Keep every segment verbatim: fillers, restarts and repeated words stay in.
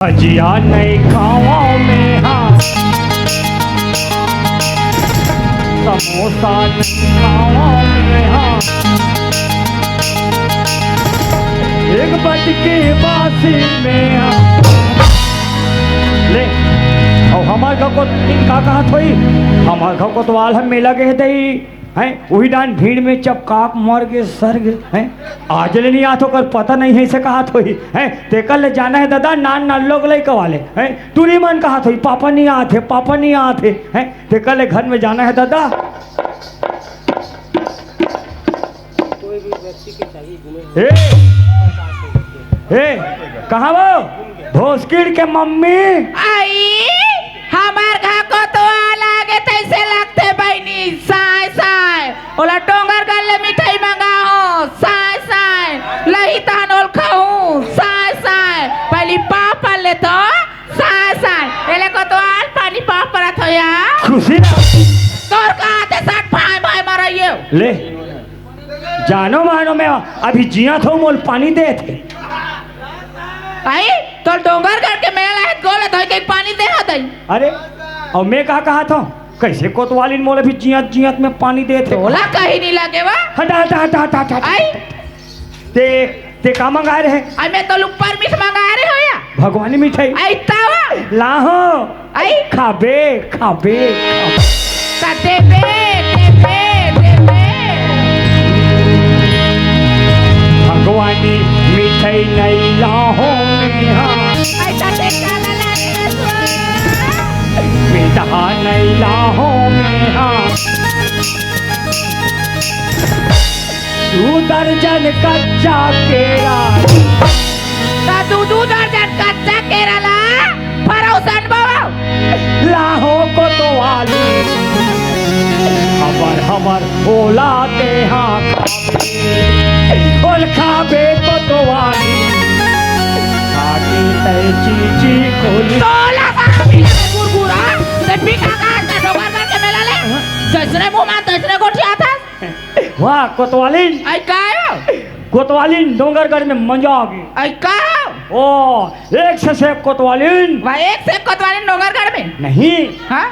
भजिया नहीं खावा में हा, समोसा नहीं खावा में हा, एक बटकी बासी में हा। ले, अउ हमार घर कोतवालिन का कहत होही? हमार घर कोतवाल ह मेला गे हे दई, हैं? उही डान भीड़ में चपकाक मर गे, सर गे, हैं? आज ले नहीं आत, ओकर पता नहीं हे, से कहत होही, हैं? तेकर ले जाना हे ददा, नान नान लोग लइका वाले, हैं? टूरी मन कहत होही, पापा नहीं आत हे, पापा नहीं आत हे, हैं? तेकर ले घर में जाना हे ददा। ए, ए, कहाँ वो? भोसकिड़ के मम्मी। आई, हमार घर कोतवाल आगे तइसे लगथे बहिनी, साय, साय। ओला डोंगरगढ़ ले मिठाई मंगाहूँ, साय, साय। लही तहन ओल खाहूँ, साय, साय। पहिली पापा ले तो, साय, साय। एले कोतवाल पानी पाप परत हो या। खुशी ना। तोर का आते साथ भाई भाई मरइयो। ले। जानो मानो मैं अभी जियत हों, मोल पानी देथे। आई, तोल डोंगरगढ़ के मेला हे, गोल धोई के पानी दे हो दई। अरे, अउ मैं का कहत हों? कइसे कोतवालिन मोला अभी जियत जियत में पानी देथे? तोला कहीं नहीं लगे वा। हटा, हटा, हटा, हटा, हटा, हटा। आई। ते, ते का मंगाए रहे? आई, मैं तोल ऊपर मीठ मंगाए रहे हो या? भगवानी मिठाई। आई, तावा। लाहो। आई। खाबे, खाबे, खाबे। त देबे, देबे, देबे। भगवानी मिठाई नहीं लाहो में हा। आई, त दे काला लागे रे सुआ। मिठाई नहीं लाहो में हा। दू दर्जन कच्चा केरा। त दू दू दर्जन कच्चा केरा ला परोसन बाबा। लाहो कोतवाली, हमर, हमर ओला तेहा खाबे। ओल खाबे कोतवाली, खाटी तै चीची खोली। तोला सारा पी ले कुरकुरा, ते पी खा खा के डोंगरगढ़ के मेला ले। जइसने मुंह मा तइसने गोठियाथस। वाह, कोतवालिन। आई का हो? कोतवालिन, डोंगरगढ़ में मजा आ गई। आई का हो? ओ, एक से एक कोतवालिन। वाह, एक से एक कोतवालिन डोंगरगढ़ में? नहीं। हाँ?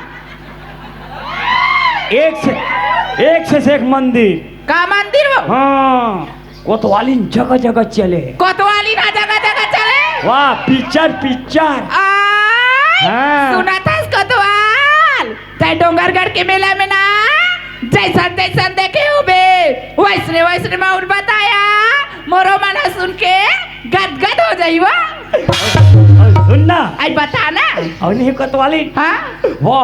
एक से, एक से एक मंदिर। का मंदिर वो? हाँ, कोतवालिन जगह जगह चले। कोतवालिन ना जगह जगह चले? वाह, पिक्चर, पिक्चर। आ, हाँ। सुनथस कोतवाल? तै डोंगरगढ़ के मेला में ना जइसन तइसन देखे होबे, वइसने वइसने माहौल बताया, मोरो मन ह सुन के गदगद हो जाई वो। सुन ना। आई बता ना। अउ नहीं कोतवालिन। हाँ? वो,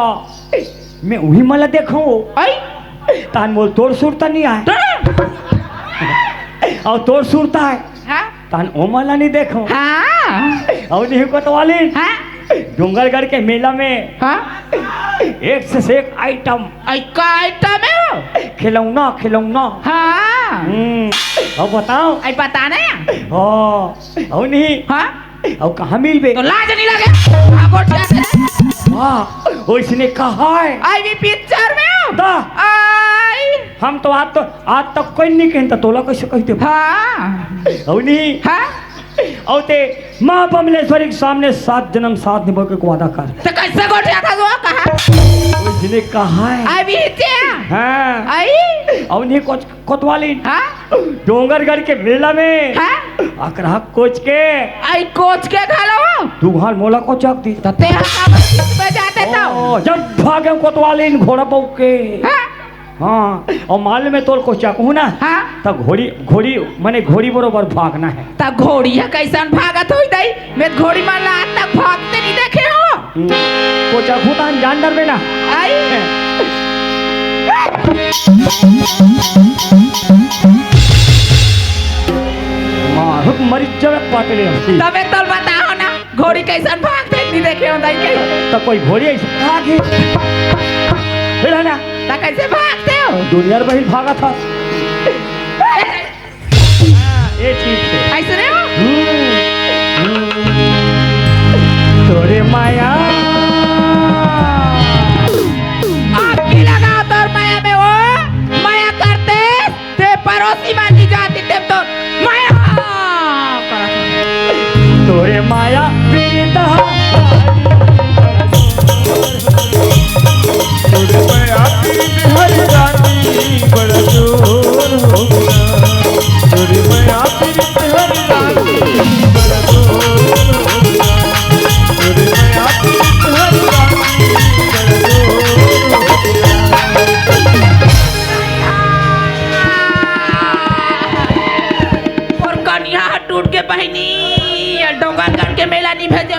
मैं उही मन ला देखूं। आई? तान मोल तोर सुरता नहीं आए। अउ तोर सुरता आए। हाँ? तान ओमन ला नहीं देखो। हाँ। अउ नहीं कोतवालिन। हाँ। डोंगरगढ़ के मेला में हाँ। एक से एक आइटम। आई का आइटम है वो? खिलौना, खिलौना। हाँ। हम्म, अब बताओ। आई बता ना यार। हाँ, अउ नहीं। हाँ। अउ कहाँ मिलबे? तो लाज नहीं लगे? हाँ, गोठिया से। वाह, ओइसने कहा है। आई भी पिक्चर में हो? दा। आई। हम तो आज तो, आज तक कोई नहीं कहता, तोला कैसे कह दे? हाँ। अउ नहीं। हाँ। अउ ते माँ बमलेश्वरी के सामने सात जन्म साथ निभावे के वादा कर। तो कैसे गोठियाथस वो कहा? ओइसने कहा है। अभी ते? हाँ। आई? अउ नहीं कुछ कोतवालिन। हाँ? डोंगरगढ़ के मेला में। हाँ? अकरहा कोच के। आई कोच के घलो? तू घर मोला कोचक दी। तो ते हा काबर खींच पे जाते तो? ओ, जब भागे कोतवालिन घोड़ा बउक के। हाँ? हाँ, अउ मालूम है तोल कोचक हूँ ना? हाँ? त घोड़ी, घोड़ी, मने घोड़ी बरोबर भागना है। त घोड़ी ह कइसन भागत होई दई? मैं घोड़ी मन ला आज तक भागते नहीं देखे हो। हम्म, कोचक हूँ त हम जान डरबे ना। आई। मारुक मरी जबे पाटले हंसी। तबे तोल बताओ ना, घोड़ी कइसन भागथे नहीं देखे हो दई के। त कोई घोड़ी ऐसे भागे। फिर है ना? त कैसे भागते हो? दुनिया भर भागत हस। ये ठीक है। ऐसे नहीं हो? हम्म, हम्म। तोरे माया। आग की लगा तोर माया में वो, माया करते, ते परोसी मानी जाती, ते तो माया करत। तोरे माया पीड़ित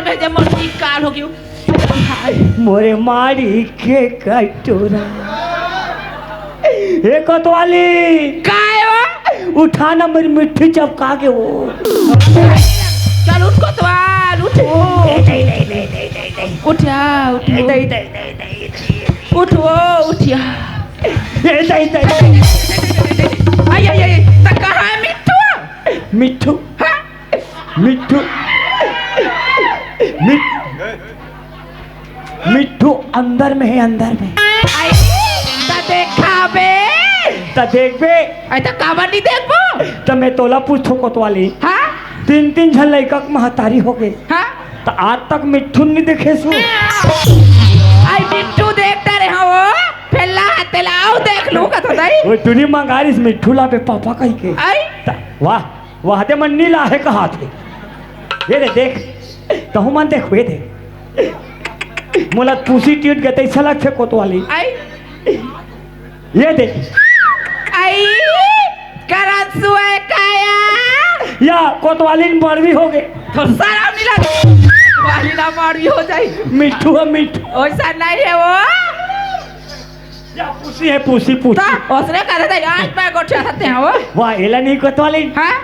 भेजे, मोर निकाल हो गयो। मोरे मारी के कटोरा। ए कोतवाली, काय हो? उठा ना, मेरी मिट्ठी चपका के वो। चल उठ कोतवाल, उठ वो। ए, नहीं, नहीं, नहीं, नहीं, नहीं, नहीं। उठ जा, उठ ए, वो। नहीं, नहीं, नहीं, नहीं, नहीं। उठ वो, उठ जा। ए, नहीं, नहीं, नहीं। आई, आई, आई, त कहाँ है मिट्ठू? मिट्ठू? हाँ? मिट्ठू, मिट-, मिट्ठू अंदर में है, अंदर में। आई, त देखाबे। त देखबे। आई, त काबर नहीं देखबो? त मैं तोला पूछथों कोतवाली। हाँ? तीन, तीन झन लइका के महतारी हो गए। हाँ? त आज तक मिट्ठू नहीं देखे सु। आई, मिट्ठू देख डरे हो, फेला तेला आओ देख लू कथो दाई। वो टुरी मंगारिस मिट्ठू ला बे पापा कहि के। आई? त-, वाह। वह दे मन नीला है कहा थे। ये दे देख, तहु मन देख, ये दे। मोला पूसी टीट गए तैसा लगथे कोतवाली। आई। ये दे। आई, करन सुए काया। या कोतवाली न बड़वी हो गए। तो सारा नीला। वाली ना बड़वी हो जाई। मिट्ठू है, मिट्ठू। वैसा नहीं है वो। या पूसी है, पूसी, पूसी। ता, उसने कहा था, आज मैं गोठिया सकते हैं वो। वाह, एला नहीं कोतवाली। हाँ?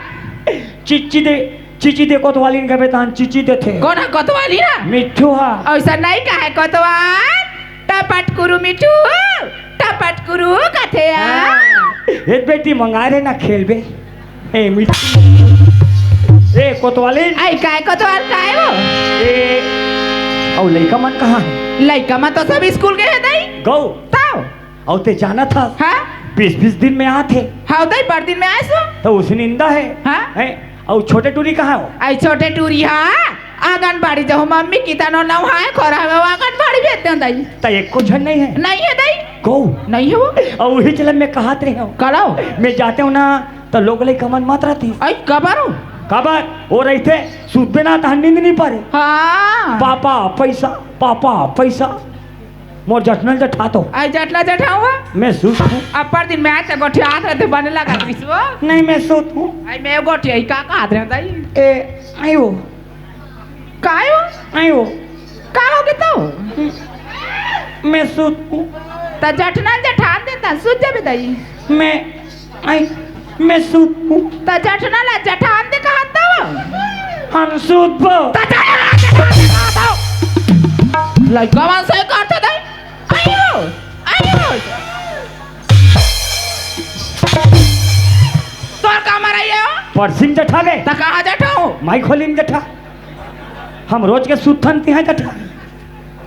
चिच्ची दे, चिच्ची दे कोतवाली ने कबे तान चिच्ची दे थे। कौन है कोतवाली ना? मिट्ठू हा। ऐसा नहीं कहा है कोतवाल। टपट कुरु मिट्ठू, टपट कुरु कथे आ। हाँ। हे बेटी मंगा रे ना खेलबे। ए, मिट्ठू। ए, कोतवाली। आई, काय कोतवाल, काय वो? ए, अउ लइका मन कहाँ है? लइका मन तो सब स्कूल गए हैं, दाई। गौ। तब? अउ ते जानत हस? हाँ? बीस बीस दिन में आत हे। हाँ, दाई, बड़ दिन में आए सो। तो उसी निंदा है। हाँ? हैं? अउ छोटे टूरी कहाँ हो? आई, छोटे टूरी, हाँ? आंगनबाड़ी जाहूं मम्मी, कितनो नहाए खोरा हवे, आंगनबाड़ी भेज देहूं दाई। त एको झन नहीं है? नहीं है दाई। को? नहीं है वो। अउ वही चलन में कहत रहे हो। करो। मैं जाते हूँ ना, त लोग लइका मन मत रहती। आई, कबर हो? कबर? वो रहते, सुतबे ना, तहन नींद नहीं पड़े। हाँ। पापा, पैसा, पापा, पैसा। मोर जठनल जठा तो। आई, जठना जठावा? मैं सुत हूँ। अपर दिन में आए त गोठियात रहते, बने लगा विश्व। नहीं, मैं सुत हूँ। आई, मैं गोठिया ही का कहत रहे दाई? ए, आई वो। काय हो? आई हो। का हो गे तो? मैं सुत हूँ। त जठना जठान देता, सुत जाबे दाई। मैं, आई, मैं सुत हूँ। त जठना ला जठान दे कहा तो? हम सुत बो। त जठना ला जठान दे कहा तो? लइका मन से करते दाई। आई हो, आई हो। तोर का मराई हो? परसिम जठा गे। त कहाँ जठाओ? माई खोली में जठा। हम रोज के सुत्थन तिहां जठा।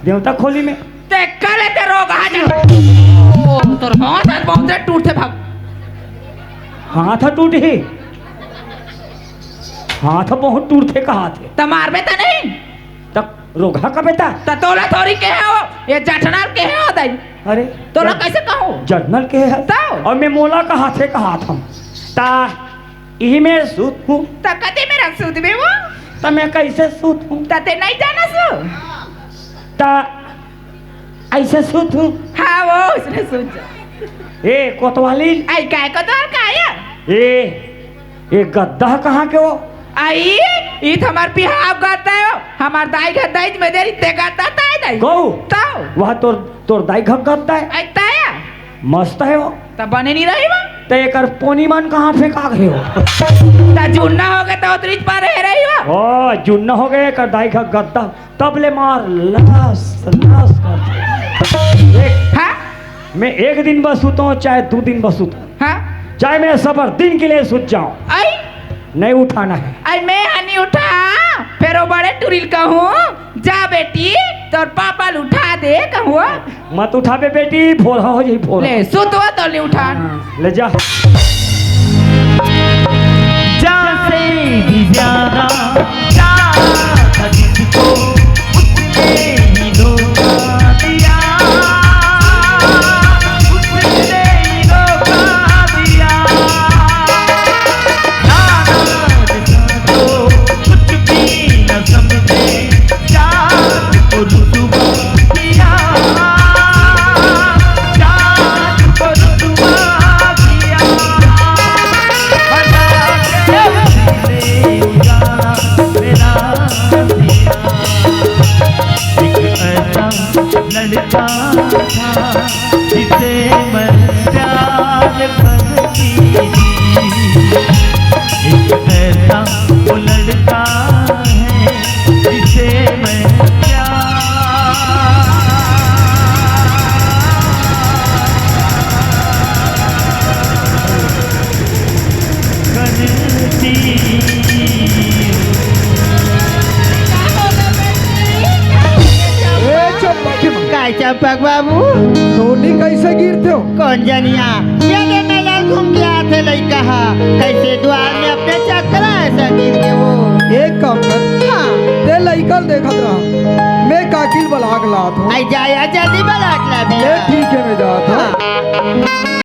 देवता खोली में। ते कले ते रोग आ जा। ओ, तोर हाथ हाथ बहुत टूटथे भाग। हाथ टूट ही। हाथ बहुत टूटथे कहा थे। त मारबे त नहीं? त रोगहा का बेटा। त तोला थोड़ी कहे हो, ये जठनाल कहे हो दाई। अरे, तोला जठ-, कैसे कहूँ? जठनाल कहे है। तो? अउ मैं मोला कहा थे कहा था। त इही में सुत हूँ। त कते मेरा सुत में वो? त मैं कैसे सुत हूँ? त ते नहीं जाना सु? त ऐसे सुत हूँ। हाँ, वो उसने सुत जा। ए, कोतवाली। आई, काय कोतवाल का आया? ए, ए गद्दा कहाँ के हो? आई, ई त हमार बिहाव गद्दा हो। हमार दाई घर दाई में देरी ते गद्दा ताय दाई। गौ। तो? वह तोर, तोर दाई घर गद्दा है। आई, ताया। मस्त है वो। त बने नहीं रही वो। त एकर पोनी मन कहाँ फेंका गए हो? त जुन्ना हो गए त उतरी पर रह रही वो। ओ, जुन्ना हो गए एकर दाई घर गद्दा। तब ले मार लस, लस कर दे। देख, हाँ? मैं एक दिन बस सुतूं, चाहे दो दिन बस सुतूं। हाँ? चाहे मैं सबर दिन के लिए सुत जाऊं। आई? नहीं उठाना है। आई मैं हा नहीं उठा, फिर वो बड़े टुरिल कहूँ, जा बेटी, तोर पापा ल उठा दे कहूँ। मत उठाबे बेटी, भोरहा हो जाही भोरहा। ले, सुतवा तो ले उठान। हाँ, ले जा। जैसे भी ज्यादा प्यार था जिसको, उसने ही धोखा दिया, उसने ही धोखा दिया। नाराज था तो कुछ भी न समझे, जान को रुसवा किया, जान को रुसवा किया। हटा के ले जा मेरा पग बाबू। नोनी कैसे गिरथे हो? कौन जनिया, ये दे मेला घूम के आथे लइका हा, कैसे द्वार में अपने चक्कर ऐसा गिर के वो। एक काम कर, हाँ। ते लइका ल देखत रहा, मैं काकी ल बला के लात हूँ। आई जा, आ जल्दी बला के ला ए, भैया। ठीक है, मैं जात हूँ। हाँ।